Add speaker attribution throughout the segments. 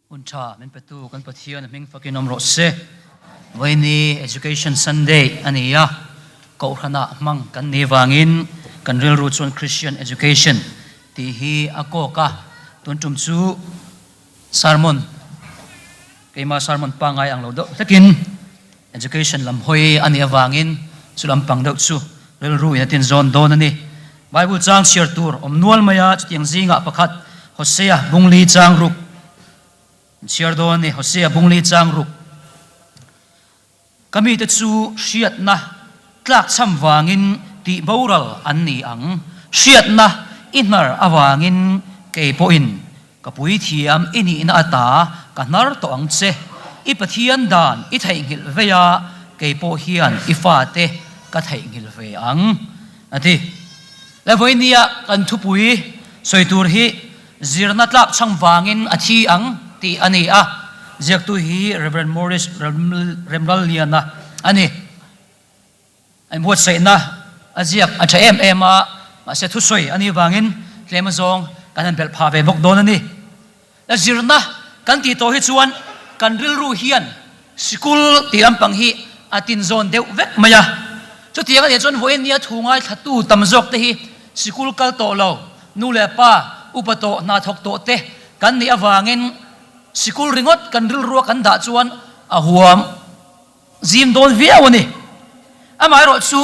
Speaker 1: Hun tha min petu kan Pathian a hming fakin awm rawh se. Vawiini Education Sunday a ni a, Kohhranah hmang kan nih vangin kan rilru chuan Christian Education tih hi a kawk a, tun tum chu sermon, keimah sermon pangngai ang lo deuh hlekin Education lam hawi a nih avangin chu lampang deuh chu rilru in a tin zawn dawn a ni. Bible chang chhiar tur awm nual mai a, chutiang zingah pakhat Hosea bungli chang ruk an chhiar dawn a ni. Hosea bungli chang ruk. Ka mite chu hriatna tlakchham vangin tih boral an ni ang. Hriatna i hnar avangin kei pawhin Ka puithiam i nihna ata ka hnar tawh ang che, i Pathian dan i theihnghilh vei a, kei pawh hian i fate ka theihnghilh ve ang, a ti. Le vawinia kan thupui sawi tur hi zirna tlak chhang vangin a thi ang tih a ni a, ziaktu hi Rev. Morris Remlalliana a ni. An buatsaihna a ziak a tha em em a, mahse thusawi a nih vangin tlem azawng kan han belh phah ve bawk dawn a ni. La zirna kan tih tawh hi chuan kan rilru hian sikul tih lampang hi a tinzawn deuh vek mai a. Chutiang a nih chuan vawiin nia thu ngaithlatu tam zawk te hi sikul kal tawh lo, nu leh pa, upa tawh, hna thawk tawh te kan nih avangin sikul ringawt kan rilrua kan dah chuan a huam. Zim dawn viau a ni. Amaherawh chu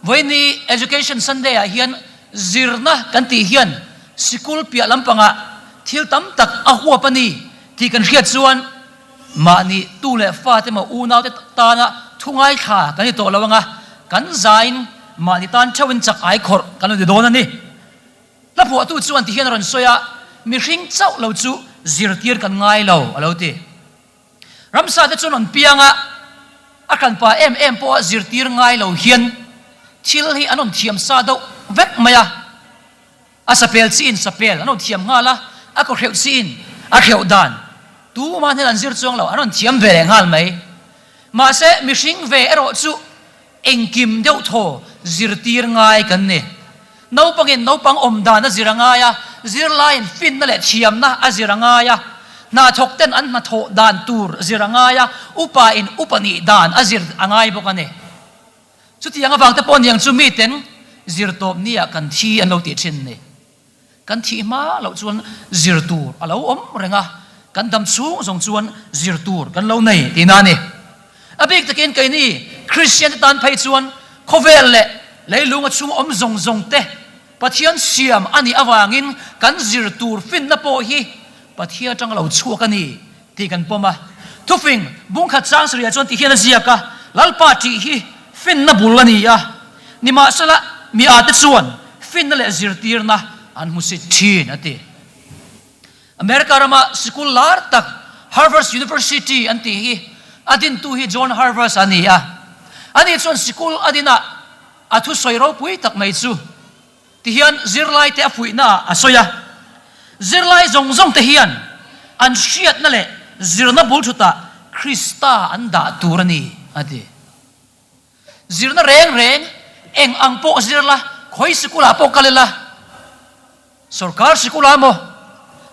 Speaker 1: vawiini Education Sunday ah hian zirna kan tih hian sikul piah lampangah thil tam tak a huap a ni tih kan hriat chuan mahni tu leh fate emaw unaute tana thu ngaithla kan ni tawh lo anga kan zain mahni tan theuhin chak ai khawrh kan lo ti dawn a ni. Hla phuahtu chuan ti hian a rawn sawi a, mihring chauh lo chu zirtir kan ngai lo a lo ti. Ramsa te chuan an piang a, a hranpa em em pawh a zirtir ngai lo hian thil hi an rawn thiam sa deuh vek mai a. A sapel chiin sapel an rawn thiam nghal a, a kawhreuh chiin a hreuh dan tumah hnen an zir chuang lo, an rawn thiam ve leh nghal mai. Mahse mihring ve erawh chu Engkim deuh thaw zirtir ngai kan ni. Naupangin naupang awm dan a zir a ngai a, zirlaiin finna leh thiamna a zir a ngai a, hnathawk ten an hnathawh dan tur zir a ngai a, upain upa nih dan a zir a ngai bawk a ni. Chutiang avang te pawh niang chu miten zir tawp nia kan thi an lo tih thin ni. Kan thih hma loh chuan zir tur a lo awm reng a, kan dam chhung zawng chuan zir tur kan lo nei tihna a ni. A bik takin keini Kristian te tan phei chuan khawvel leh leilunga chhung awm zawng zawng te Pathian siam a nih avangin kan zir tur finna pawh hi Pathian atanga lo chhuak a ni tih kan pawm a. Thufing bungkhat chang sarih ah chuan ti hian a ziak a, Lalpa tih hi finna bul a ni a, nimahsela mi ate chuan finna leh zirtirna an hmu sit thin a ti. America rama sikul lar tak Harvard University an tih hi a dintu hi John Harvard a ni a, ani chuan sikul a dinah a thusawi ropui tak mai chu Ti hian zirlaite a fuihnaah a sawi a, Zirlai zawng zawngte hian an hriatna leh zirna bul thutah Krista an dah tur a ni, a ti. Zirna reng reng eng ang pawh zir la, khawi sikulah pawh kal ila, sorkar sikulah maw,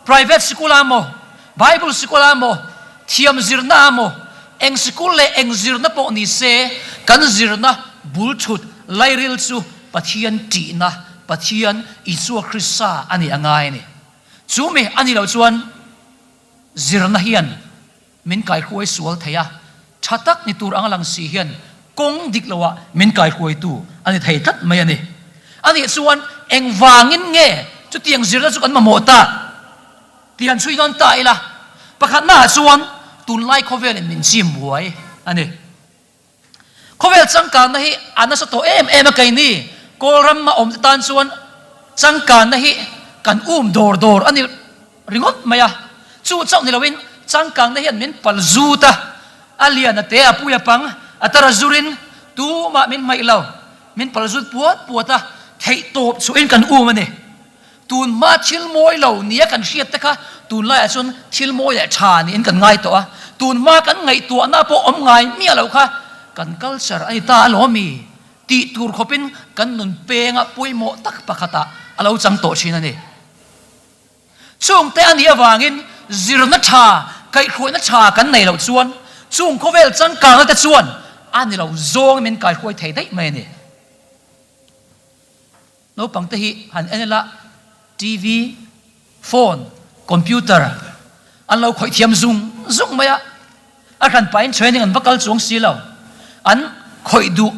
Speaker 1: private sikulah maw, Bible sikulah maw, thiam zirnaah maw, eng sikul leh eng zirna pawh ni se, kan zirna bul thut lairil chu Pathian ṭihna, Pathian Isua Krista a nih a ngai a ni. Chu mi a nih loh chuan zirna hian min kaihruai sual thei a, ṭha tak ni tur anga lang si hian kawng dik loah min kaihruaitu a ni thei tlat mai a ni. A nih chuan engvangin nge chutiang zirna chu kan mamawh tak? Tih han chhui dawn ta ila, pakhatnaah chuan tunlai khawvelin min chim buai a ni. Khawvel changkanna hi a nasa tawh em em a keini Kawlram a awmte tan chuan changkanna hi kan um dawr dawr a ni ringawt mai a, chu chauh ni loin changkanna hian min pal zut a, a lian a te a pui a pang a tar a zurin tumah min hmaih lo, min pal zut puat puat a, theihtawp chhuahin kan um a ni. Tun hma thil mawi lo nia kan hriat te kha tunlaiah chuan thil mawi leh tha niin kan ngai tawh a, tun hma kan ngaihtuahna pawh awm ngai miah lo kha kan culture a ni ta alawm i tih tur khawpin kan nun penga pawimawh tak pakhatah a lo chang tawh thin a ni. Chungte a nih avangin zirna tha, kaihhruaina tha kan nei loh chuan chung khawvel changkangna te chuan a ni lo zawng min kaihruai thei daih mai a ni. Naupang te hi han en ila TV, phone, computer an lo khawih thiam zung zung mai a, a hran pahin training an va kal chuang si lo, an khawih duh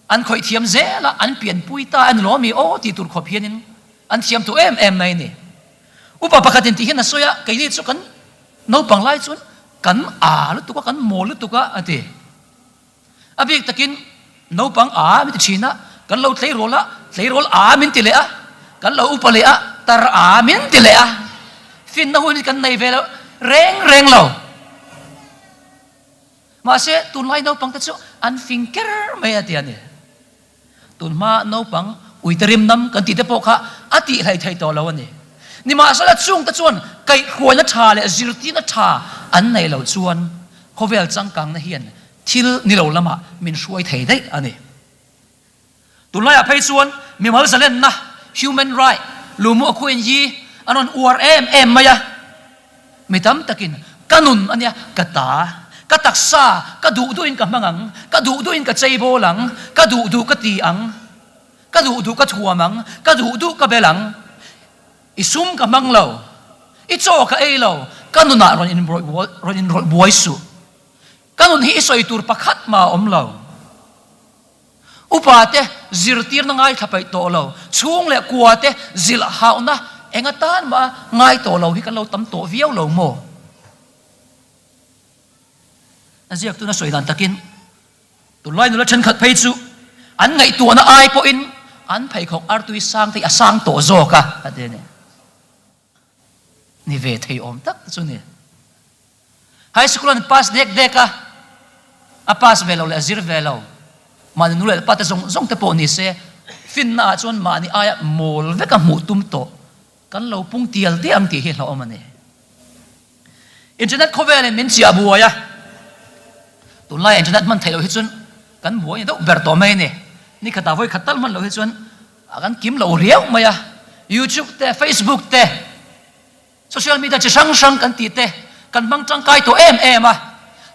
Speaker 1: an khawih thiam zel a, an pianpui ta a ni lo ami aw tih tur khawp hianin an thiam tawh em em mai a ni. Upa pakhatin tih hian a sawi a, keini chu kan naupang lai chuan kan aa lutuk a, kan mawl lutuk a a ti. A bik takin naupang a min ti thin a, kan lo tleirawl a, tleirawl a min ti leh a, kan lo upa leh a, tar a min ti leh a. Finna hun hi kan nei ve lo reng reng lo. Mahse, tunlai naupang te chu an fing ker mai a ti a ni. Tunhma naupang uite rim nam kan tih te pawh kha a tih hlei thei tawh lo a ni. Nimahsela chungte chuan kaihhruaina tha leh zirtirna tha an nei lo chuan khawvel changkangna hian thil ni lo lamah min hruai thei daih a ni. Tunlaiah phei chuan mimal zalenna, human right, lumu a khuain hi an rawn uar em em mai a. Mi tam takin, Ka nun a nia, ka ta, ka taksa, ka duh duhin ka hmang ang, ka duh duhin ka chei bawl ang, ka duh duh ka ti ang, ka duh duh ka thuam ang, ka duh duh ka bel ang, i sum ka hmang lo, i chaw ka ei lo, ka nunah rawn rawn inrawlh buai suh, ka nun hi i sawi tur pakhat mah a awm lo. Upa te zirtirna ngaithla paih tawh lo, chhung leh kua te zilh hauhna eng atan mah a ngai tawh lo hi kan lo tam tawh viau lo maw? A ziaktuna sawi dan takin tunlai nula thenkhat phei chu an ngaihtuahna ai pawhin an pheikhawk artui sang te hi a sang tawh zawk a, a ti a ni. Ni ve thei awm tak chu ni. High school an pass dek dek a, a pass ve lo leh a zir ve lo. Mahni nu leh pa te zawng zawng te pawh ni se, finna ah chuan mahni aia mawl vek a hmuh tum tawh kan lo pung tial tial ang tih hi hlauhawm a ni. Internet khawvelin min chiah buai a, tunlaiah internet hman theih loh hi chuan kan buai ni deuh ber tawh mai a ni. Ni khatah vawi khat tal hman loh hi chuan A kan kim lo riau mai a, YouTube te, Facebook te, social media chi hrang hrang kan tih te kan hmang tangkai tawh em em a,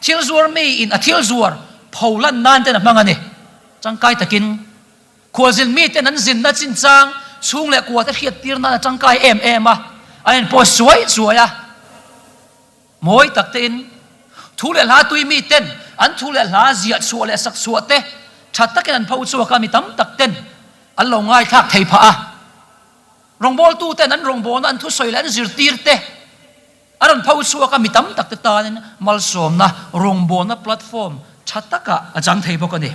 Speaker 1: thil zuar mi in a thil zuar pho lan nan ten a hmang a ni. Tangkai takin khualzin mi ten an zinna chinchang chhung leh kua te hriat tir nan a tangkai em em a, an in post suai suai a. Mawi tak tein thu leh hla tui mi ten an thu leh hla ziah chhuah leh sak chhuah te tha takin an pho chhuak a, mi tam tak ten an lo ngaithlak thei phah a. Rawngbawltu ten an rawngbawlna an thusawi leh an zirtir te an rawn pho chhuak a, mi tam tak te tanin malsawmna rawngbawlna platform tha takah a chang thei bawk a ni.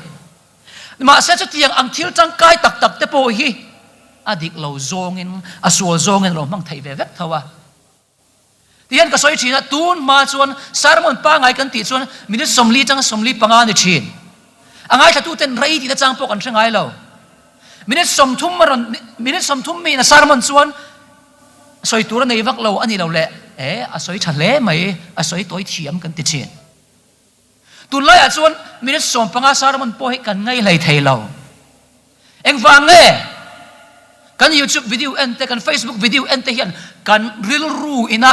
Speaker 1: Mahse chutiang ang thil tangkai tak tak te pawh hi a dik lo zawngin a sual zawngin a lo hmang theih ve vek tho a. Ti hian ka sawi thin a, tun hma chuan sermon pangngai kan tih chuan minute 40 atanga 45 a ni thin. A ngaithlatuten rei tihna chang pawh kan hre ngai lo. Minute 30 a rawn, minute 30 miin a sermon chuan sawi tur a nei vak lo a ni lo le, e, a sawi tha hle mai, a sawi tawi thiam kan ti thin. Tunlaiah chuan minute 15 sermon pawh hi kan ngaihlei thei lo. Engvang nge? Kan YouTube video en te, kan Facebook video en te hian kan rilru ina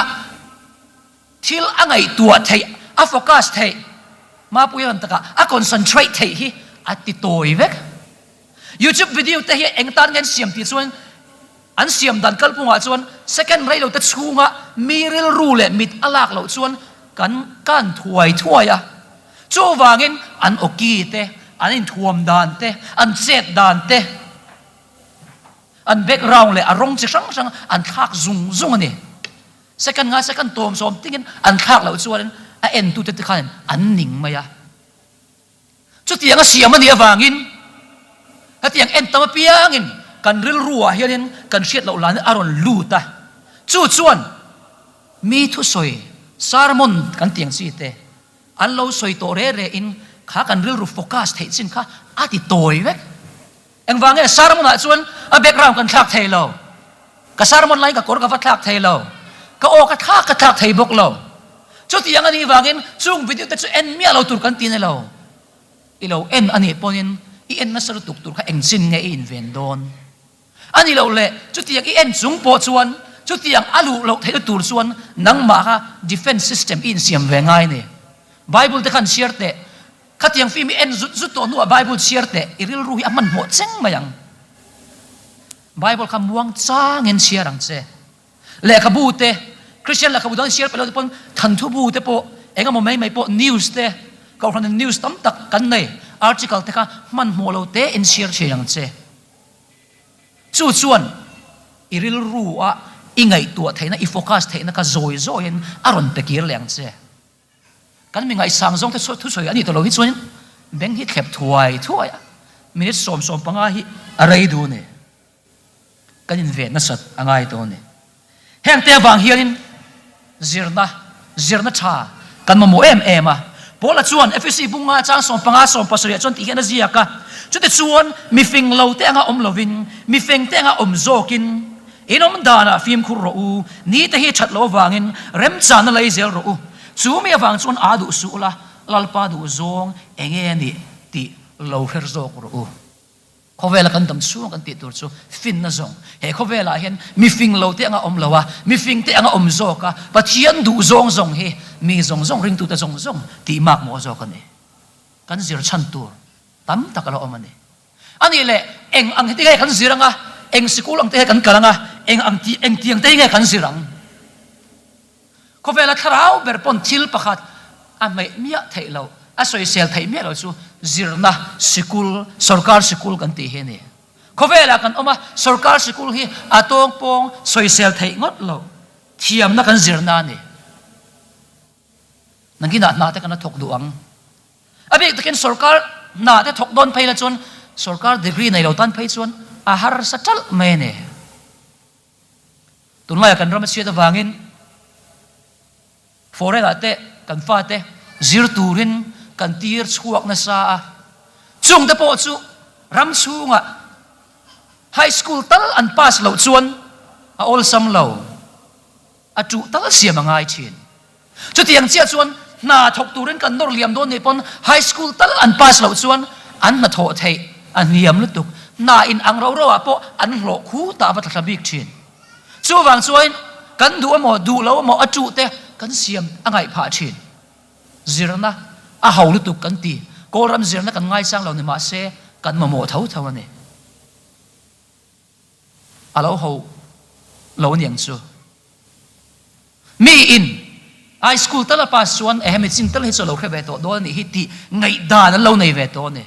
Speaker 1: thil a ngaihtuah theih, a focus theih, Mapuia han takah a concentrate theih hi a ti tawi vek. YouTube video te hi eng tan nge an siam tih chuan an siam dan kalphungah chuan second rei lo te chhunga mi rilru leh mit a lak loh chuan kan kan thuai thuai a. Chuvangin an awki te, an inthuam dan te, an chet dan te, an background leh a rawng chi hrang hrang an thlak zung zung a ni. Second nga second tawm sawm tingin an thlak loh chuanin a entute te khanin an ning mai a. Chutiang a siam a nih avangin hetiang en tam apiangin kan rilruah hianin kan hriat loh lanin a rawn lut a. Chu chuan mi thusawi, sermon kan tih ang chi te, An lo sawi tawh re re in kha kan rilru focus theih chin kha a ti tawi vek. Engvang nge sermon ah chuan a background kan thlak thei lo. Ka sermon laiin ka kawr ka va thlak thei lo. Ka aw ka thlak ka thlak thei bawk lo. Chutiang a nih vangin chung video te chu en miah lo tur kan ti ni lo. I lo en a nih pawhin i en nasa lutuk tur kha engchin nge i inven dawn? A ni loh le, chutiang i en chung pawh chuan. Chutiang a luh loh theihna tur chuan nangmah kha defence system i insiam ve ngai a ni. Bible te khan chhiar teh. Khatiang film i en zut zut tawh hnuah Bible chhiar teh i rilru hi a hmanhmawh cheng mai ang. Bible kha muang changin chhiar ang che. Lehkhabu te, Christian lehkhabu dang chhiar peih lo te pawn thanthubu te pawh eng emaw mai mai pawh news te, Kohhranin news tam tak kan nei, article te kha hmanhmawh lo te in chhiar thin ang che. Chu chuan i rilru a i ngaihtuah theihna, i focus theihna kha zawi zawiin a rawn pe kir leh ang che. Kan mi ngaihsang zawng te thusawi a nih tawh lo hi chuan beng hi thlep thuai thuai a, minute 75 hi a rei duh a ni. Kan inven nasat a ngai tawh a ni. Heng te avang hianin zirna, zirna tha kan mamawh em em a. Paula chuan Efesi bunga chang 15 70 ah chuan tih hian a ziak a, Chutichuan mifing lo te anga awm lovin, mifeng te anga awm zawkin in awm danah fimkhur rawh u, ni te hi that loh avangin remchana lei zel rawh u. Chu mi avang chuan aa duh suh ula, Lalpa duh zawng enge a nih tih lo hre zawk rawh u. Khawvela kan dam chhung kan tih tur chu finna zawng. He khawvelah hian mifing lo te anga awm lo a, mifing te anga awm zawk a, Pathian duh zawng zawng hi mi zawng zawng ringtute zawng zawng tih mak mawh zawk a ni. Kan zir chhan tur tam tak a la awm a ni. A nih leh eng ang te nge kan zir ang a, eng sikul ang te nge kan kal ang a, eng ang tih eng tiang te nge kan zir ang? Khawvela thlarau ber pawn thil pakhat a hmeih miah theih loh, a sawisel theih miah loh chu zirna sikul, sorkar sikul kan tih hi a ni. Khawvelah kan awm a, sorkar sikul hi a tawng pawng sawisel theih ngawt loh, thiamna kan zirna a ni. Nanginah hna te kan la thawk duh ang. A bik takin sorkar hna te thawk dawn phei la chuan sorkar degree nei lo tan phei chuan a harsa ṭalh mai a ni. Tunlaiah kan ram a chhiat avangin foreign ah te kan fate zir turin kan tir chhuak nasa a, chungte pawh chu ram chhungah high school tal an pass loh chuan a awlsam lo, a tuh tal siam a ngai thin. Chutiang chiah chuan hna thawk turin kan nawr liam dawn nih pawn high school tal an pass loh chuan an hnathawh theih a hniam lutuk. Hna in ang ro ro ah pawh an hlawh khu tah va tla thla bik thin. Chuvang chuan kan duh emaw duh lo emaw a tuh te kan siam a ngaih phah thin. Zirna a ho lutuk kan ti. Kawlram zirna kan ngaisang lo ni mahse kan mamawh tho tho a ni. A lo ho lo aniang chu. Mi in high school tal a pass chuan eh hemi chin tal hi chu a lo hre ve tawh dawn anih hi tih ngaihdan an lo nei ve tawh a ni.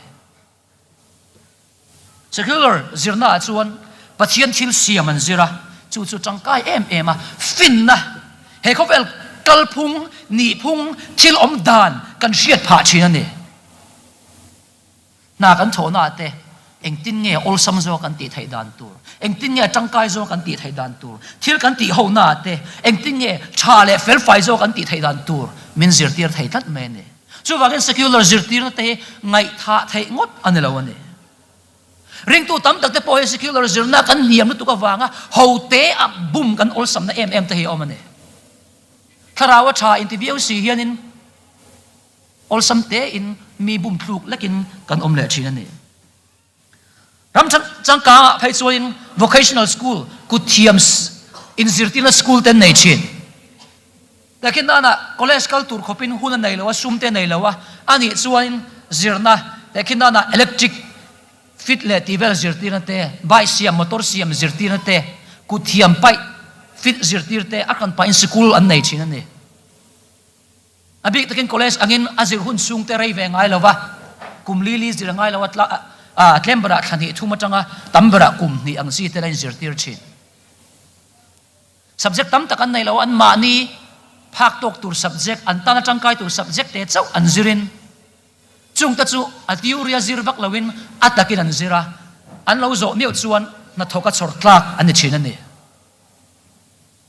Speaker 1: Secular zirna ah chuan Pathian thil siam an zir a, chu chu tangkai em em a, finna, he khawvel kalphung, nihphung, thil awm dan kan hriat phah thin a ni. Hna kan thawhna ah te engtin nge awlsam zawk kan tih theih dan tur, engtin nge tangkai zawk kan tih theih dan tur, thil kan tih hona ah te engtin nge tha leh felfai zawk kan tih theih dan tur min zirtir thei tlat mai a ni. Chuvangin secular zirtirna te hi ngaihthah theih ngawt a ni lo a ni. Ringtu tam tak te pawh hi secular zirna kan hniam lutuk avanga hote ah bum kan awlsamna em em te hi a awm a ni. Thlarau a tha inti viau si hianin, Awlsam tein mi bum thluk lekin kan awm leh thin a ni. Ram changkangah phei chuanin vocational school, kut thiam inzirtirna school te an nei thin. Takin nana college kal tur khawpin hun a nei lo a, sum te a nei lo a, a nih chuanin zirna, takin nana electric fit leh tih vel zirtirna te, bike siam, motor siam zirtirna te, kut thiam paih fit zirtir te a kan pahin sikul an nei thin a ni. A bik takin college angin a zir hun chhung te rei ve ngai lo va, kum li li zir a ngai lo a, tla a tlem berah thla hnih thum atanga tam berah kum hnih ang chi te la inzirtir thin. Subject tam tak an nei lo a, an mahni phak tawk tur subject, an tana tangkai tur subject te chauh an zirin chung te chu a theory a zir vak loin a takin an zir a, an lo zawh miauh chuan hnathawk a chhawr tlak an ni thin a ni.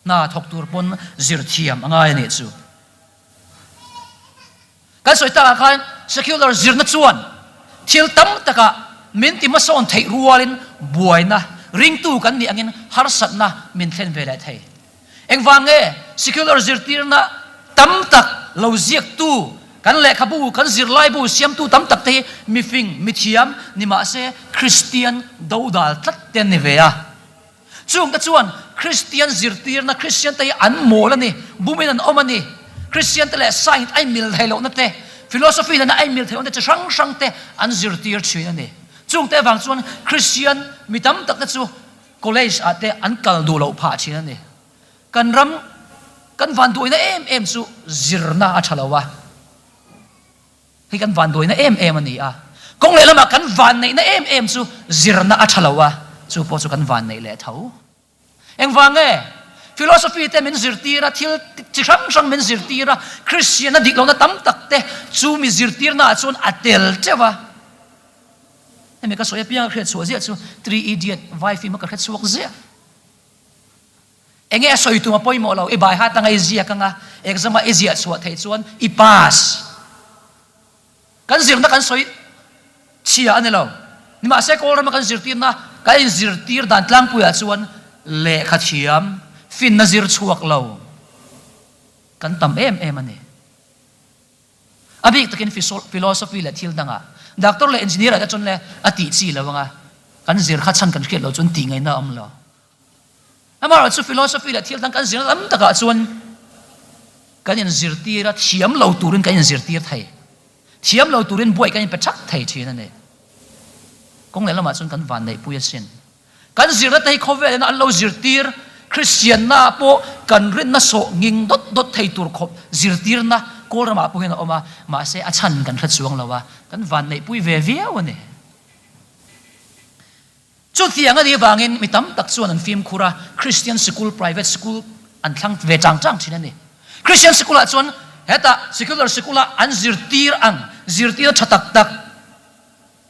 Speaker 1: Hna thawk tur pawn zir thiam a ngai a nih chu. Kan sawi takah khan secular zirna chuan thil tam takah min ti hmasawn theih rualin buaina ringtu kan nih angin harsatna min thlen ve leh thei. Engvang nge secular zirtirna tam tak lo ziaktu kan lehkhabu, kan zirlaibu siamtu tam tak te hi mifing, mithiam ni mahse Kristian dodal tlat te an ni ve a. Chungte chuan Kristian zirtirna, Kristiante hi an mawl a ni, bumin an awm a ni. Kristiante leh science a inmil thei lohna te, philosophy nena a inmil thei lohna te chi hrang hrang te an zirtir thin a ni. Chungte avang chuan Kristian mi tam tak te chu college ah te an kal duh loh phah thin a ni. Kan ram kan vanduaina em em chu zirna a tha lo a. Hei kan vanduaina em em a ni a. Kawng lehlamah kan vanneihna em em chu zirna a tha lo a, chu pawh chu kan vanneih leh tho. Engvang nge? Philosophy te min zirtir a, thil chi hrang hrang min zirtir a, Kristianna dik lohna tam tak te chu mi zirtirna ah chuan a tel teuh a. Hemi ka sawi apianga hriat chhuah ziah chu Three Idiot vai film a ka hre chhuak ziah. Enge a sawi tum a pawimawh lo, i bai hat anga i ziak anga exam a i ziah chhuah theih chuan i pass. Kan zirna kan sawi chhia a ni lo. Nimahse Kawlrama kan zirtirna kan inzirtir dan tlangpuiah chuan lehkha thiam, finna zir chhuak lo kan tam em em a ni. A bik takin philosophy leh thil dangah doctor leh engineer ah te chuan le a tih chi lo anga kan zir kha chhan kan hriat loh chuan tih ngaihna a awm lo. Amaherawh chu philosophy leh thil dang kan zirna tam takah chuan kan inzirtir a, thiam lo turin kan inzirtir thei. Thiam lo turin buai kan inpe thak thei thin a ni. Kawng leh lamah chuan kan vanneihpui asin. Kan zirna te hi khawvelin an lo zirtir, Kristianna pawh kan rinna sawh nging dawt dawt thei tur khawp zirtirna Kawlramah pawh hian a awm a, mahse a chhan kan hre chuang lo a, kan vanneihpui ve viau a ni. Chutiang a nih avangin mi tam tak chuan an fimkhur a, Kristian sikul, private school, an thlang ve chang chang thin a ni. Kristian sikulah chuan hetah secular sikula an zirtir ang zirtirna tha tak tak,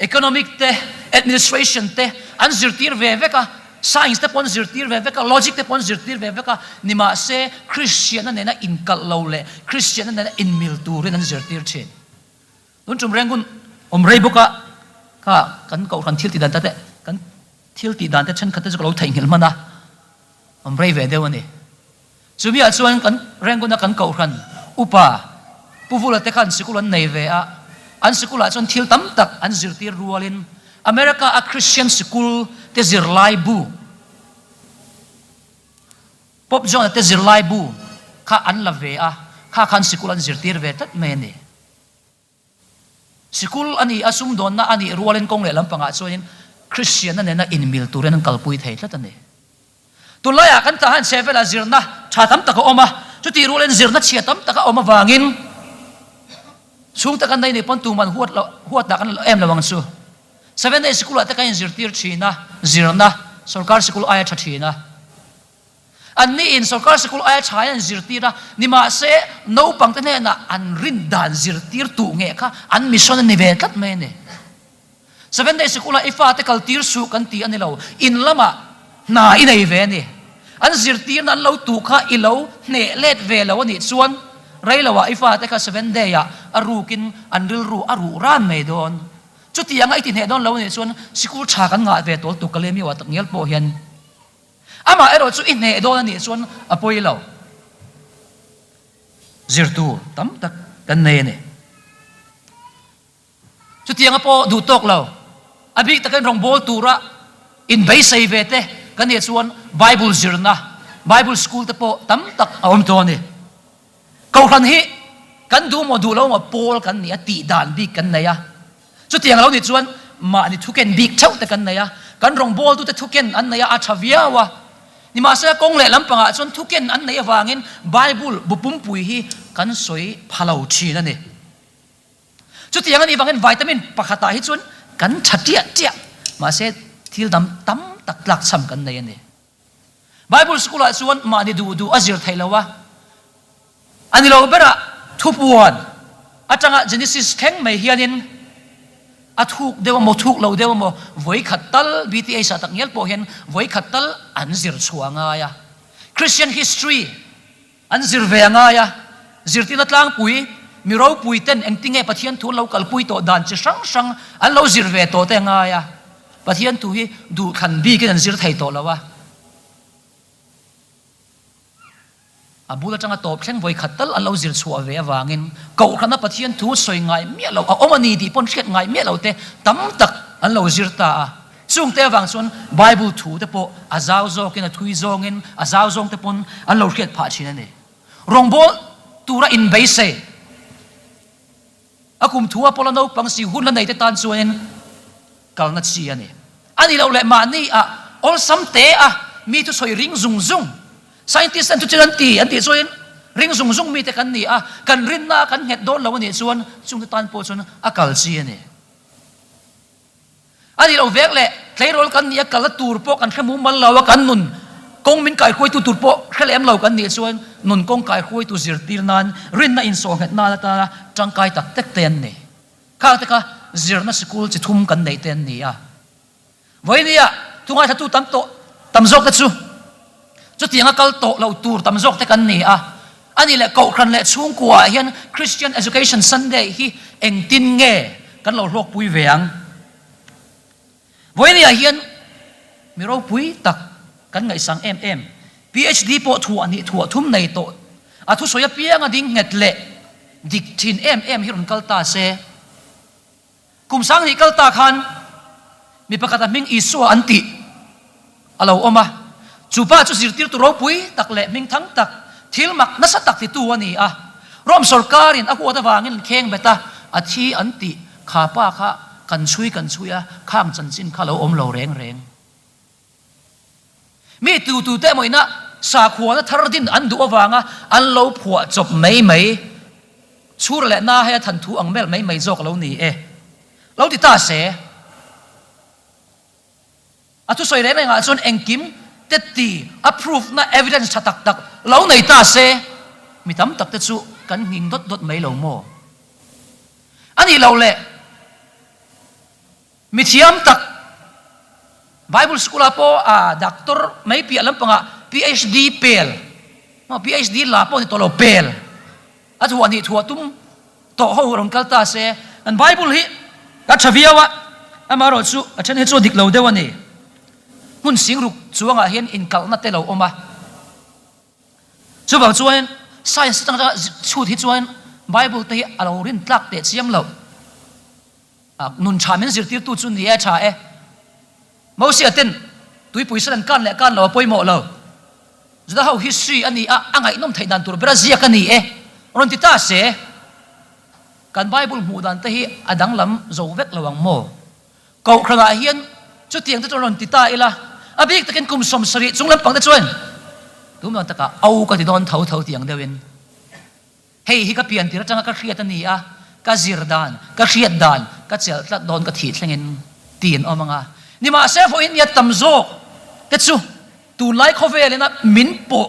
Speaker 1: economic te, administration te an zirtir ve vek a, science te pawh an zirtir ve vek a, logic te pawh an zirtir ve vek a, nimahse Kristianna nena inkalh lo leh Kristianna nena inmil turin an zirtir thin. Tun tum reng hun awm rei bawk a, kha kan kohhran thil tih dan te kan thil tih dan te thenkhat te chu ka lo theihnghilh hman a, awm rei ve deuh a ni. Chumi ah chuan kan Rangoon-a kan kohhran upa Pu Vula te khan sikul an nei ve a, an sikul ah chuan thil tam tak an zirtir rualin America a Christian sikul te zirlai bu, Pope John-a te zirlai bu kha an la ve a, kha khan sikul an zirtir ve tlat mai a ni. Sikul a ni a, sumdawnna a nih rualin kawng leh lampangah chuanin Kristianna nena inmil turin an kalpui thei tlat a ni. Tunlaiah kan tah hian chhehvelah zirna tha tam tak a awm a, chutih rualin zirna chhia tam tak a awm avangin chhungte kan nei nih pawn tuman huat loh huatah kan em lo ang chu. Seven day sikulah te kan inzirtir thin a, zirna sorkar sikul aia tha thin a. Anni in sorkar sikul aia tha in an zirtir a, nimahse naupangte hnenah an rin dan zirtir tuh nge kha an mission a ni ve tlat mai a ni. Seven day sikula i fate kal tir suh kan ti a ni lo, in lamah hna i nei ve a ni. An zirtirna an lo tuh kha i lo hneh let ve lo a nih chuan rei loah i fate kha seven day ah a rukin an rilru a ruh ran mai dawn. Chutianga i ti hneh dawn lo a nih chuan sikul tha kan ngah ve tawl tuk ka lem i uah tak ngial pawh hian Amah erawh chu i hneh dawn a nih chuan a pawi lo. Zir tur tam tak kan nei a ni. Chutianga pawh duh tawk lo, a bik takin rawngbâwl tura inbeisei ve te kan nih chuan Bible zirna, Bible school te pawh tam tak a awm tawh a ni. Kohhran hi kan duh maw duh lo maw pawl kan ni a, tih dan bik kan nei a. Chutiang lo nih chuan mahni thuken bik theuh te kan nei a, kan rawngbawltute thuken an nei a, a tha viau a. Nimahsela kawng leh lampangah chuan thuken an neih avangin Bible bu pumpui hi kan sawi pha lo thin a ni. Chutiang a nih vangin vitamin pakhatah hi chuan kan tha tiah tiah, mahse thil dang tam tak tlakchham kan nei a ni. Bible school ah chuan mahni duh duh a zir theih lo a, a ni lo berah thupuan atanga Genesis thleng mai hianin a thuk deuh emaw thuk lo deuh emaw vawikhat tal BTH ah tak ngial pawh hian vawikhat tal an zir chhuah a ngai a. Christian history An zir ve a ngai a, zirtirna tlangpui, mi ropui ten engtinge Pathian thu an lo kalpui tawh dan chi hrang hrang an lo zir ve tawh te a ngai a, Pathian thu hi duhthlan bikin an zir thei tawh lo a. A bul atanga tawp thleng vawi khat tal an lo zir chhuah ve avangin Kohhrana Pathian thu sawi ngai miah lo a awm a ni tih pawn hriat ngai miah lo te tam tak an lo zir ta a. Chungte avang chuan Bible thu te pawh a zau zawkin a thui zawngin a zau zawng te pawn an lo hriat phah thin a ni. Rawngbâwl tura inbeisei a kum thua pawla naupang si hun la nei te tan chuanin kalna chi a ni. A ni loh leh mahni ah awlsam te a mi thusawi ring zung zung, scientist ten chutin an ti an tih chuanin ring zung zung mite kan ni a, kan rinna a kan nghet dawn lo a nih chuan chungte tan pawh chuan a kal chi a ni. A nih loh vek leh tleirawl kan nih a kalna tur pawh kan hre mumal lo a, kan nun kawng min kaihruaitu tur pawh hre lem lo kan nih chuan nun kawng kaihruaitu zirtir nan rinna insawhnghet nan atana tangkai tak tak te an ni. Khang te kha zirna sikul chi thum kan neih te an ni a. Vawinia thu ngaithlatu tam tawh tam zawk te chu chutianga kal tawh lo tur tam zawk te kan ni a. A nih leh Kohhran leh chhungkua ah hian Christian Education Sunday hi engtin nge kan lo hlawkpui ve ang? Vawinia hian mi ropui tak kan ngaihsang em em, PhD pawh thuah hnih thuah thum nei tawh, a thusawi apianga ding nghet leh dik thin em em hi rawn kal ta se. Kum sanghnih kal ta khan mi pakhat a hming Isua an tih a lo awm a. Chu pa chu zirtirtu ropui tak leh hming thang tak, thil mak nasa tak titu a ni a. Rome sawrkarin a huat avangin an kheng bet a, a thi an tih kha pa kha kan chhui kan chhui a, khang chanchin kha lo awm lo reng reng. Mi tu tu te emaw ina sakhuana thar din an duh avanga an lo phuah chawp mai mai, chhur leh na hei a than thu ang mel mai mai zawk lo ni e. Lo ti ta se. A thusawi reng rengah chuan engkim te ti a proof na evidence tha tak tak lo nei ta se, mi tam tak te chu kan nghing dawt dawt mai lo maw? A nih loh le. Mi thiam tak, Bible school ah pawh a doctor mai piah lampangah PhD pel, PhD la pawh ni tawh lo pel a thuah nih thuah tum tawh ho rawn kal ta se, kan Bible hi a tha viau a, amaherawh chu a then hi chu a dik lo deuh a ni. Hmun singruk chuangah hian inkalhna te lo awm a. Chuvang chuan science atanga chhut hi chuan Bible te hi a lo rin tlak teh chiam loh. Nun tha min zirtirtu chu ni e, tha e. Mosia ten tuipui sen an kan leh kan lo a pawimawh lo. Juda ho history a ni a, a ngaihnawm theih dan tur bera ziak a ni e. Rawn ti ta se, kan Bible hmuh dan te hi a danglam zo vek lo ang maw? Kohhranah hian chutiang te chuan rawn ti ta ila, a bik takin kum 70 chung lampang te chuan tunah takah au ka ti dawn tho tho tiang deuhin. Hei hi ka pian tir atanga ka hriat a ni a, ka zir dan, ka hriat dan, ka chelh tlat dawn ka thih thlengin ti an awm ang a. Nimahse vawiin nia tam zawk te chu tunlai khawvelin a min pawh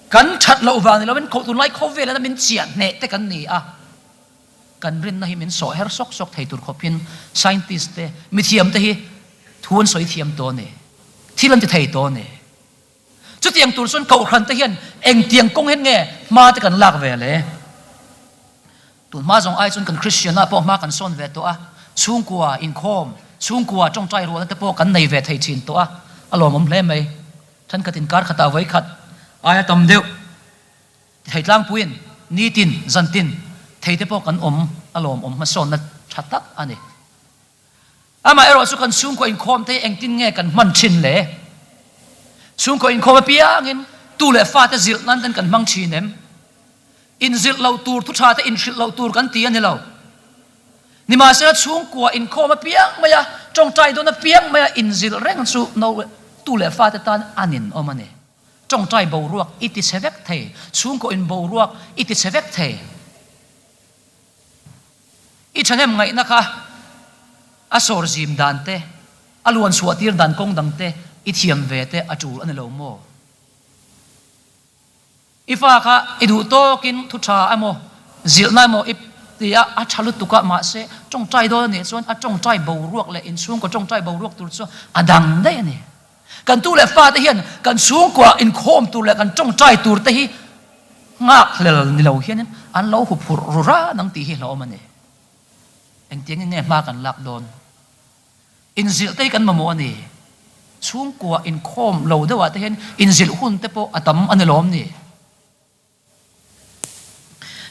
Speaker 1: kan that loh vang ni lovin tunlai khawvelin a min chiah hneh te kan ni a, kan rinna hi min sawh her sawk sawk thei tur khawpin scientist te, mithiam te hi thu an sawi thiam tawh a ni, thil an ti thei tawh a ni. Chutiang tur chuan Kohhran te hian engtiang kawng hian nge hma te kan lak ve le? Tun hma zawng ai chuan kan Kristian ah pawh hma kan sawn ve tawh a, chhungkua inkhawm, chhungkua tawngtai rualna te pawh kan nei ve thei thin tawh a, a lawmawm hle mai. Thenkhat inkar khatah vawikhat aia tam deuh thei tlangpuiin nitin, zantin thei te pawh kan awm a lawmawm hmasawnna tha tak a ni. Amaherawh chu kan chhungkaw inkhawm te hi engtin nge kan hman thin le? Chhungkaw inkhawm apiangin tu leh fate zilh nan ten kan hmang thin em? Inzilh loh tur thu tha te inhrilh loh tur kan ti a ni lo. Nimahsela chhungkua inkhawm apiang maia tawngtai dawn apiang maia inzilh reng chu no tu leh fate tan a ninawm a ni. Tawngtai boruak i ti chhe vek thei, chhungkaw inboruak i ti chhe vek thei. I thahnem ngaihna kha a sawr zim dan te, a luan chhuah tir dan kawng dang te i thiam ve te a tul a ni lo maw? I fa kha i duh tawkin thu tha emaw, zilhna emaw i ti a, a tha lutuk a, mahse tawngtai dawn a nih chuan a tawngtai boruak leh inchhungkaw tawngtai boruak tur chu a dang daih a ni. Kan tu leh fate hian kan chhungkua inkhawm tur leh kan tawngtai tur te hi nghakhlel ni lo hianin an lo huphurh ru ran ang tih hi hlauhawm a ni. Engtiangin nge hma kan lak dawn? Inzilh te hi kan mamawh a ni. Chhungkua inkhawm lo deuhah te hian inzilh hun te pawh a tam a ni lawm ni?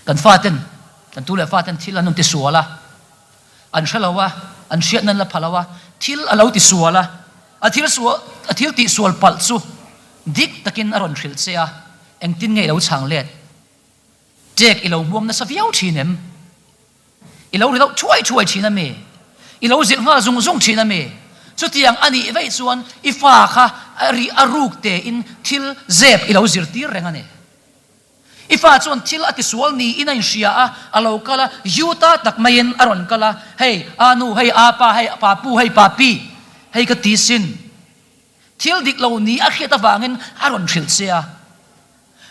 Speaker 1: Kan faten, kan tu leh faten thil an rawn ti sual a, an hre lo a, an hriatna an la pha lo a. thil a lo tisual a, a thil sual a thil tihsual palh chu dik takin a rawn hrilh che a, engtin nge i lo chhang let? Ṭek i lo hmuam nasa viau ṭhin em? I lo ri deuh thuai thuai ṭhin a mi? I lo zilh nghal zung zung ṭhin a mi? Chutiang a nih vaih chuan i fa kha a ri a ruk tein thil zep i lo zirtir reng a ni. I fa chuan thil a tisual niin a inhria a, a lo kal a, Utah tak maiin a rawn kal a, Hei, a nu, hei, a pa, hei, pa pu, hei, pa pi, hei ka ti sin. Thil dik lo ni a hriat avangin a rawn hrilh che a.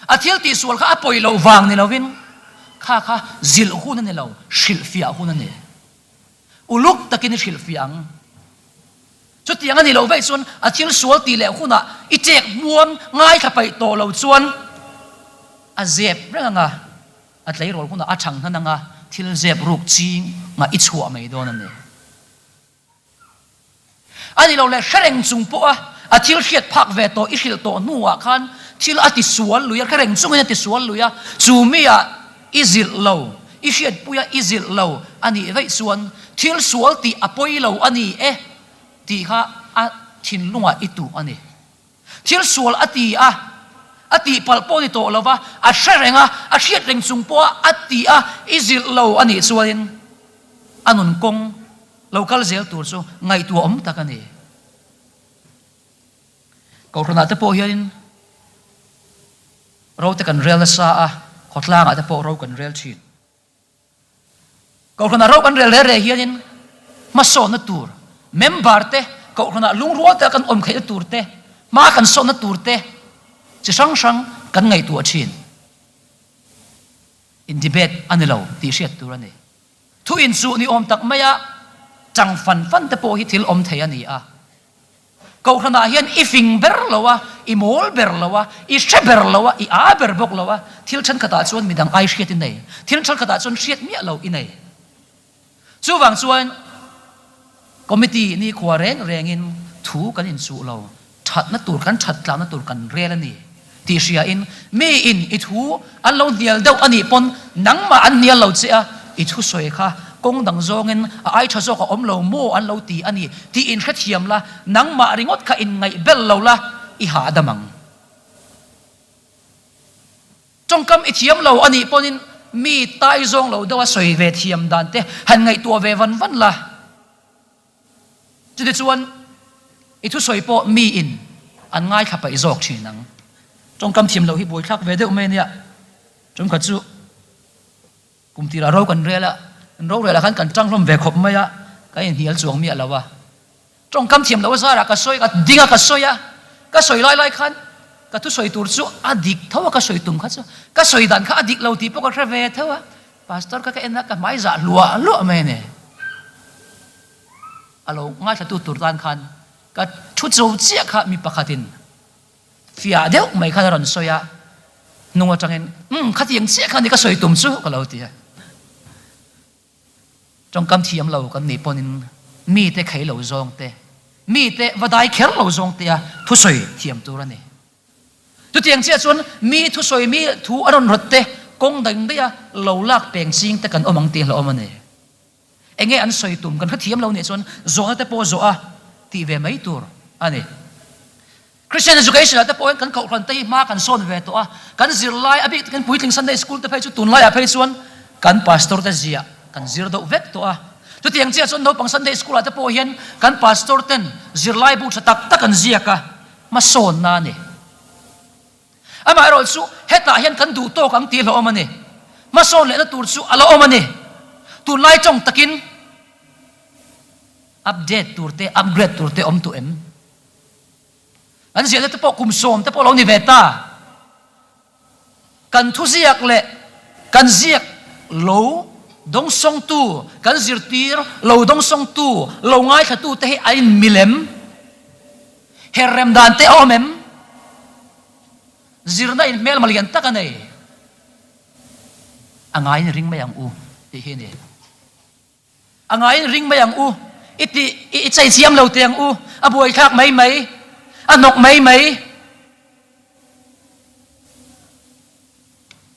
Speaker 1: A thil tihsual kha a pawi loh vang ni lovin kha kha zilh hun a ni lo, hrilhfiah hun a ni. Uluk takin i hrilhfiah ang. Chutiang a nih loh vaih chuan a thil sual tih leh hunah i chek hmuam ngaithla paih tawh lo chuan a zep reng ang a, a tleirawl hunah a chhang hnan ang a, thil zep ruk chingah i chhuah mai dawn a ni. A ni lo leh hre reng chung pawha a thil hriat phak ve tawh i hrilh tawh hnuah khan thil a tisual lui a, hre reng chungin a tisual lui a, chu miah i zilh lo, i hriatpuia i zilh lo a nih vaih chuan thil sual tih a pawi lo a ni e tih kha a thinlungah i tuh a ni. Thil sual a ti a, a tihpalh pawh ni tawh lo va, a hre reng a, a hriat reng chung pawha a ti a, i zilh lo a nih chuanin a nun kawng lo kal zel tur chu ngaihtuah awm tak a ni. Kohhranah te pawh hianin ro te kan rel nasa a, khawtlangah te pawh ro kan rel thin. Kohhranah ro kan rel reh reh hianin hmasawnna tur, member te kohhranah lungrual te kan awm theihna tur te, hma kan sawnna tur te chi hrang hrang kan ngaihtuah thin. In debate a ni lo tih hriat tur a ni. Thu inchuh ni awm tak maia chang fan fan te pawh hi thil awm thei a ni a. Kohhranah hian i fing ber lo a, i mawl ber lo a, i hre ber lo a, i aa ber bawk lo a, thil thenkhatah chuan midang ai hriat i nei, thil thenkhatah chuan hriat miah lo i nei. Chuvang chuan committee nikhua reng rengin thu kan inchuh lo, thatna tur kan that tlakna tur kan rel a ni tih hriain miin i thu an lo hnial deuh a nih pawn nangmah an hnial lo che a, i thusawi kha kawng dang zawngin a ai tha zawk a awm lo maw an lo ti a ni tih inhrethiam la, nangmah ringawt kha inngaih bel lo la i hahdam ang. Tawngkam i thiam lo a nih pawnin mi tai zawng lo deuha sawi ve thiam dan te han ngaihtuah ve van van la. Chutichuan, i thusawi pawh miin an ngaithla paih zawk thin ang. Tawngkam thiam loh hi buaithlak ve deuh mai a nia. Tumkhat chu kum tirah ro kan rel a, kan rorel ah khan kan tang hlawm ve khawp mai a, ka inhnial chuang miah lo a. Tawngkam thiam loh a zarah ka sawi, ka ding a ka sawi a, ka sawi lai lai khan ka thusawi tur chu a dik tho a, ka sawi tum kha chu ka sawi dan kha a dik lo tih pawh ka hre ve tho a. Pastor kha ka en a, ka hmai zah hluah hluah mai a ni. A lo ngaithlatu tur tan khan ka thu cho chiah kha mi pakhatin fiah deuh mai khan a rawn sawi a, hnung atangin, Umm, khatiang chiah kha ni ka sawi tum chu ka lo ti a. Tawngkam thiam lo kan nih pawnin mite khei lo zawng te, mite va dai kher lo zawng te a thusawi thiam tur a ni. Chutiang chiah chuan mi thusawi mi thu a rawn rawt te kawng daih daih a lo lak peng ching te kan awm ang tih hlauhawm a ni. Enge an sawi tum kan hrethiam lo nih chuan zawhna te pawh zawh a tih ve mai tur a ni. Christian Education ah te pawh hian kan kohhran te hi hma kan sawn ve tawh a, kan zirlai a bik takin puitling Sunday School te phei chu tunlaiah phei chuan kan pastor te ziah kan zir deuh vek tawh a. Chutiang chiah chuan naupang Sunday School ah te pawh hian kan pastor ten zirlai bu tha tak tak an ziak a, hmasawnna a ni. Amaherawh chu hetah hian kan duh tawk ang tih hlauhawm a ni. Hmasawn lehna tur chu a la awm a ni. Tunlai tawng takin update tur te, upgrade tur te awm tawh em? Kan ziahna te pawh kum sawm te pawh lo ni ve ta. Kan thuziak leh kan ziak lo dawngsawngtu, kan zirtir lo dawngsawngtu, lo ngaithlatu te hi a inmilem. Her rem dan te a awm em? Zirna in hmelma lian tak a nei. A ngaiin ring mai ang u tih hi a ni. A ngaiin ring mai ang u, i ti i chei chiam lo teh ang u, a buaithlak mai mai, a hnawk mai mai.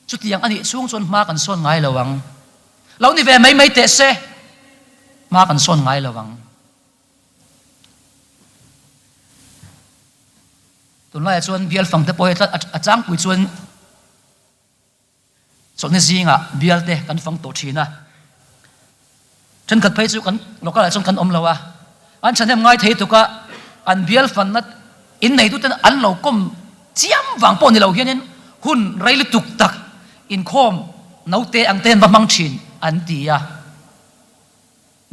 Speaker 1: Chutiang a nih chhung chuan hma kan sawn ngai lo ang. Lo ni ve mai mai teh se, hma kan sawn ngai lo ang. Tunlaiah chuan bial fang te pawh hi a tlangpui chuan chawlhni zingah bial te kan fang tawh thin a. Thenkhat phei chu kan local ah chuan kan awm lo a, an thahnem ngai thei tuk a, an bial fanna inneituten an lo kawm chiam vang pawh ni lo hianin hun rei lutuk tak inkhawm naute ang te an va hmang thin an ti a.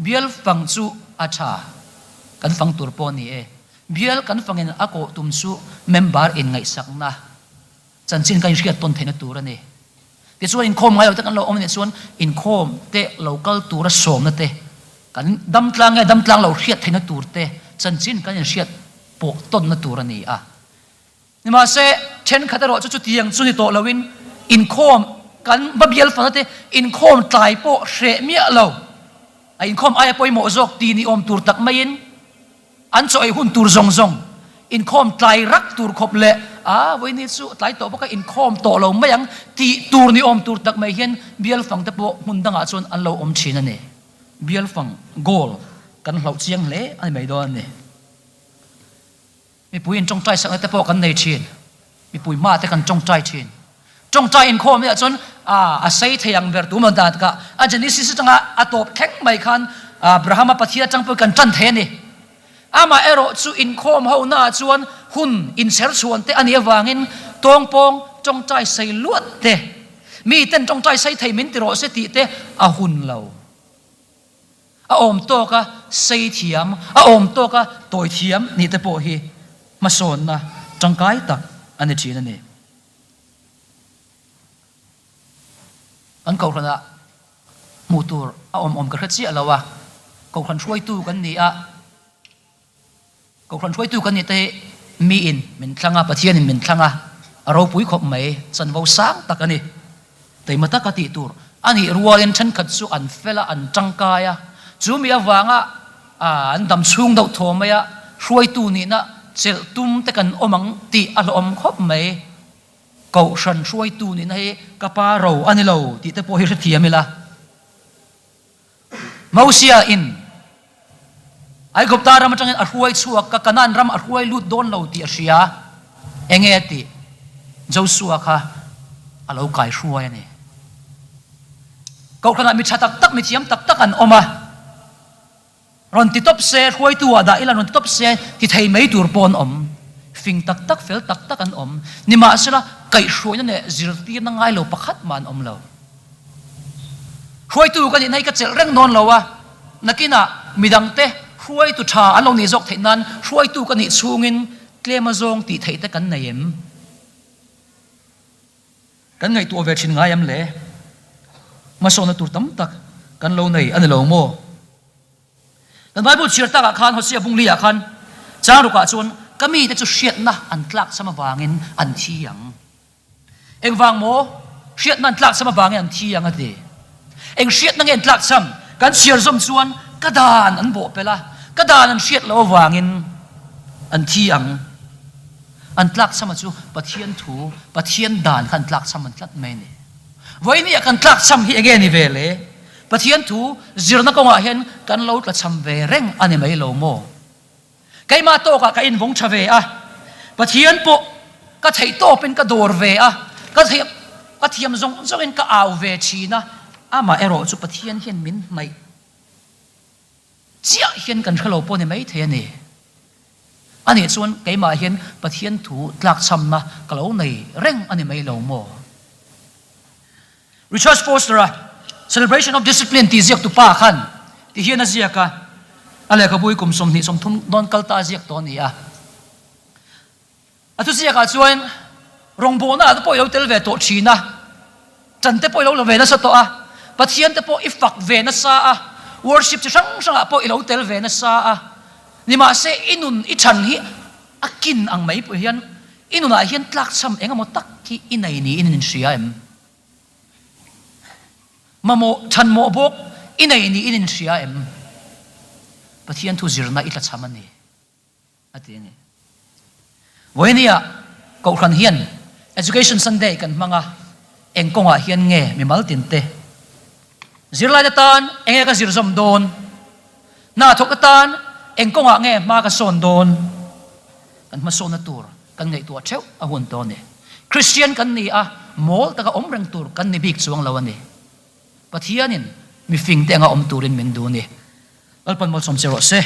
Speaker 1: Bial fang chu a tha, kan fang tur pawh a ni e. Bial kan fangin a kawh tum chu member inngaihsakna Chanchin ka inhriat tawn theihna tur a ni. Tichuan inkhawm ngai lo te kan lo awm a nih chuan inkhawm te lo kal tura sawmna te, kan dam tlang nge dam tlang lo hriat theihna tur te chanchin kan inhriat pawh tawnna tur a ni a. Nimahse, thenkhat erawh chu chutiang chu ni tawh loin inkhawm kan va bial fana te inkhawm tlai pawh hreh miah lo, a inkhawm aia pawimawh zawk ti ni awm tur tak maiin, An chaw ei hun tur zawng zawng inkhawm tlai rak tur khawp leh a vawiini chu tlai tawh bawk a inkhawm tawh lo mai ang tih tur ni awm tur tak mai hian bial fang te pawh hmun dangah chuan an lo awm thin a ni. Bial fang goal kan hlauh chiang hle a ni mai dawn a ni. Mipui in tawngtai sakna te pawh kan nei thin. Mipui hma te kan tawngtai thin. Tawngtai inkhawm hi ah chuan a sei thei ang ber tu maw dan ka a Genesis atanga a tawp thleng mai khan Abrahama Pathian atang pawhin kan tan thei a ni. Amah erawh chu inkhawm ho na ah chuan hun inchher chhuan te a nih avangin tawngpawng tawngtai sei luat te, mi ten tawngtai sei thei min ti rawh se tih te a hun lo. A awm tawka sei thiam, a awm tawka tawi thiam nih te pawh hi hmasawnna tangkai tak a ni thin a ni. Kan kohhranah hmuh tur a awm awm ka hre chiah lo a, kohhran hruaitu kan ni a, Kohhran hruaitu kan nih te hi miin min thlang a, Pathianin min thlang a, a ropui khawp mai, chanvo sang tak a ni. Teima taka tih tur a nih rualin thenkhat chu an fel a, an tangkai a, chu mi avanga an dam chhung deuh thaw mai a, hruaitu nihna chelh tum te kan awm ang tih a hlawhawm khawp mai. Kohhran hruaitu nihna hi ka pa ro a ni lo tih te pawh hi hrethiam ila. Mosia in Aigupta ram atangin a hruai chhuak ka Kanaan ram a hruai lut dawn lo tih a hria. Enge a tih? Josua kha a lo kai hruai a ni. Kohhranah mi tha tak tak, mi thiam tak tak an awm a. Rawn ti tawp se, hruaitu ah dah ila rawn ti tawp se, ti thei mai tur pawh an awm. Fing tak tak, fel tak tak an awm. Nimahsela, kaihhruaina leh zirtirna ngai lo pakhat mah an awm lo. Hruaitu ka nihna hi ka chelh reng dawn lo a, nakinah midangte hruaitu tha an lo nih zawk theih nan hruaitu ka nih chhungin tlem a zawng tih theih te kan nei em? Kan ngaihtuah ve thin ngai em le? Hmasawnna tur tam tak kan lo nei a ni lo maw? Kan Bible chhiar takah khan Hosea Bungli-ah khan chang rukah chuan ka mite chu hriatna an tlakcham avangin an thi ang. Engvang maw? Hriatna an tlakcham avangin an thi ang a ti. Eng hriatna nge an tlakcham? Kan chhiar zawm chuan ka dan an bawh pel a, ka dan an hriat loh avangin an thi ang. An tlakchama chu Pathian thu, Pathian dan kha an tlakcham an tlat mai a ni. Vawinia kan tlakcham hi enge ni ve le? Pathian thu zirna kawngah hian kan lo tlachham ve reng a ni mai lo maw? Keimah tawkah ka invawng tha ve a, Pathian pawh ka theih tawpin ka dawr ve a, ka theih ka thiam zawng zawngin ka au ve thin a, amah erawh chu Pathian hian min hnaih chiah hian kan hre lo pawh ni mai thei a ni. Anih chuan keimah hian Pathian thu tlakchhamna ka lo nei reng a ni mai lo maw? Richard Foster-a Celebration of Discipline tih ziaktu pa khan ti hian a ziak a, a lehkhabu hi kum 20 30 dawn kal ta a ziak tawh a ni a. A thuziakah chuan rawngbawlna ah te pawh i lo tel ve tawh thin a, ṭan te pawh i lo la ve nasa tawh a, Pathian te pawh i fak ve nasa a, worship chi hrang hrangah pawh i lo tel ve nasa a, nimahse i nun i ṭhan hi a kin ang mai pawh hian i nunah hian tlakchham eng emaw tak hi i nei niin in inhria em? Mamawh chhanmawh bawk i nei niin in inhria em? Pathian thu zirna i tlachham a ni. A ti a ni. Vawinia Kohhran hian Education Sunday kan hmang a, eng kawngah hian nge mimal tinte zirlaite tan eng nge ka zir zawm dawn? Hna thawk atan eng kawngah nge hma ka sawn dawn? Kan hmasawnna tur. Kan ngaihtuah theuh a hun tawh a ni. Kristian kan ni a, mawl taka awm reng tur kan ni bik chuang lo a ni. Pathianin mifingte anga awm turin min duh a ni. Lalpan malsawm che rawh se.